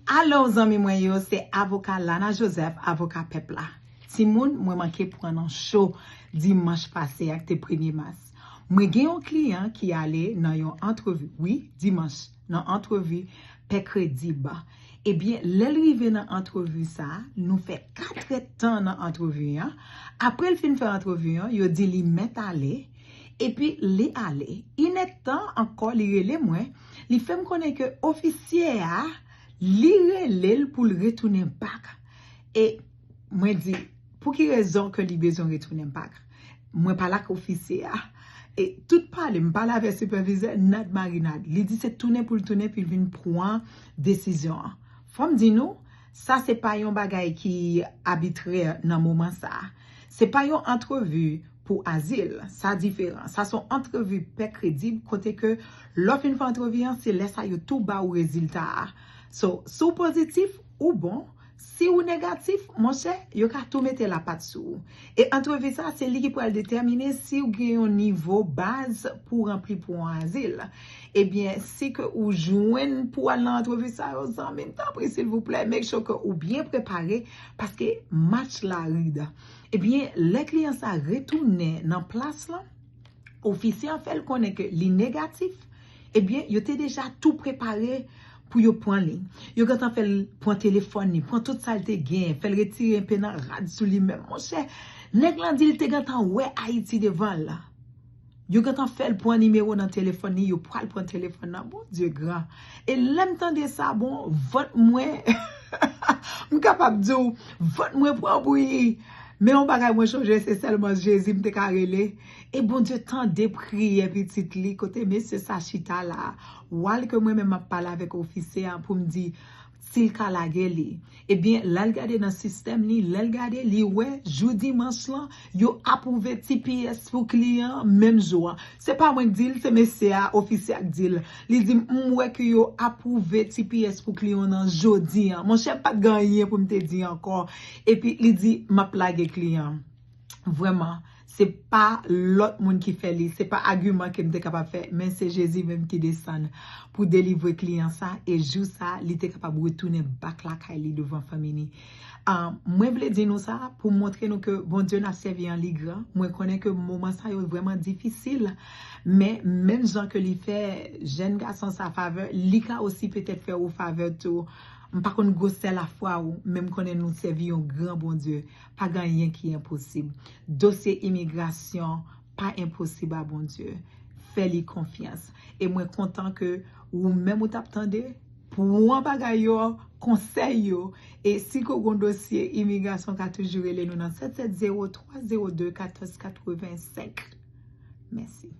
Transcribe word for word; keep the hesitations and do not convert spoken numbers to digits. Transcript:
Alo zanmi mwen yo, se avoka Lana Joseph, avoka pèp la. Timoun, mwen manke pran nan cho dimanch pase a ki te premye mas. Mwen gen yon kliyan ki ale nan yon antrevi, wi, dimanch, nan antrevi Pè Kredib. Ebyen, lè l rive nan antrevi sa a, nou fè katrèdtan nan antrevi an. Apre l fin fè antrevi an, yo di li mèt ale. Epi li ale. Inèdtan ankò, li rele mwen. Li fè m konnen ke ofisye a, li rele l pou l retounen bak. E mwen di, pou ki rezon ke li bezwen retounen bak? Mwen pale ak ofisye a. E tout pale, m pale avèk sipèvizè, nad marinad. Li di se tounen pou l tounen, pou l vin pran desizyon an. Fò m di nou, sa se pa yon bagay ki abitrè nan moman sa a. Se pa yon antrevi pou azil. Sa diferan. Sa se yon antrevi Pè Kredib kote ke lè w fin fè antrevi an, se lè sa yo tou ba ou rezilta a. So, si w pozitif, ou bon. Si ou negatif, monchè, yo ka tou mete lapat sou ou. E antrevi sa, se li ki pral detèmine si w gen yon nivo baz pou w ranpli pou yon azil. Ebyen, si ke ou jwenn pou al nan antrevi sa yo, zanmi m, tanpri, silvouplè, make sure ke ou byen prepare, paske match la rid. Ebyen, lè kliyan sa retounen nan plas lan, ofisye an fè l konnen ke li negatif, ebyen, yo te deja tou prepare pou yo pran li. Yo gentan fè l pran telefòn li, pran tout sa l te gen, fè l retire enpe nan rad sou li menm. Monchè, nèg lan di l te gentan wè Ayiti devan l. Yo gentan fè l pran nimewo nan telefòn li, yo pral pran telefòn nan. Bondye gran. E lè m tande sa, bon, vant mwen, m kapab di w, vant mwen pran bouyi. Men yon bagay mwen chonje, se sèlman Jezi m te ka rele. E Bondye tande priyè pitit li, kote mesye sa chita la. Wal ke mwen menm m ap pale avèk ofisye a pou m di, si l ka lage li. Ebyen, lè l gade nan sistèm li, lè l gade, li wè, jou dimanch lan, yo apwouve T P S pou kliyan an menm jou an. Se pa mwen k di l, se mesye a, ofisye a k di l. Li di m, m wè ke yo apwouve T P S pou kliyan w nan jodi an. Monchè, m pa t gen anyen pou m te di ankò. Epi, li di, m ap lage kliyan an. Vrèman, se pa lòt moun ki fè li, se pa agiman ke m te kapab fè, men se Jezi menm ki desann pou delivre kliyan sa, e jou sa, li te kapab retounen bak lakay li devan fanmi li. Ah, mwen vle di nou sa pou montre nou ke Bondye n ap sèvi an li gran. Mwen konnen ke moman sa yo vrèman difisil, men menm jan ke li fè jèn gason sa favè, li ka osi petèt fè ou favè tou. M pa konn gwosè lafwa ou, men m konnen nou sèvi yon gran Bondye. Pa gen anyen ki enposib. Dosye imigrasyon pa enposib a Bondye. Fè li konfyans. E mwen kontan ke ou menm ou t ap tande, pran bagay yo, konsèy yo. E si ke w gen dosye imigrasyon, w ka toujou rele nou nan sèt sèt zewo, twa zewo de, katòz katrevensenk. Mèsi.